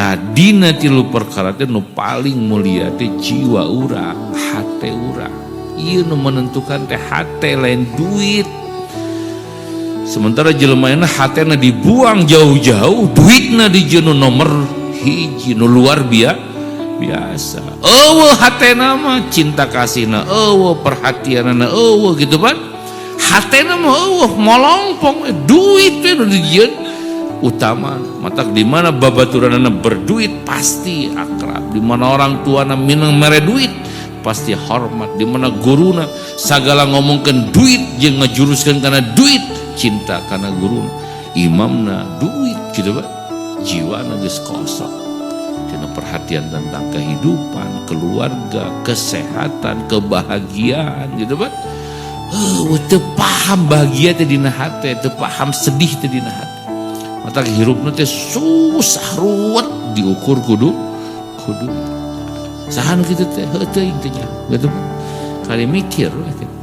Tah, dina tilu perkara teh nu paling mulia teh jiwa urang, hate urang. Ieu nu menentukan teh hate, lain duit. Sementara jelema hatena dibuang jauh-jauh, duitna dijieun nomor hiji nu luar biasa. Euweuh hatena mah, cinta kasihna euweuh, perhatianna euweuh gitu kan. Hatena mah euweuh, molongpong, duit we nu dijieun utama. Matak di mana babaturanana berduit pasti akrab, di mana orang tuana minang mere duit pasti hormat, di mana guruna sagala ngomongkeun duit jeung ngejuruskeun kana duit, cinta kana guruna, imamna duit gitu, Pak. Jiwana geus kosong tina perhatian tentang kehidupan, keluarga, kesehatan, kebahagiaan gitu, Pak. Oh, teu paham bahagia teh dina hate, teu paham sedih teh dina hate. Matak hirupna teh susah, ruwet, diukur kudu kudu. Saha nu kitu teh? Heuh, teuing teh nya gitu, Pak. Kali mikir we gitu.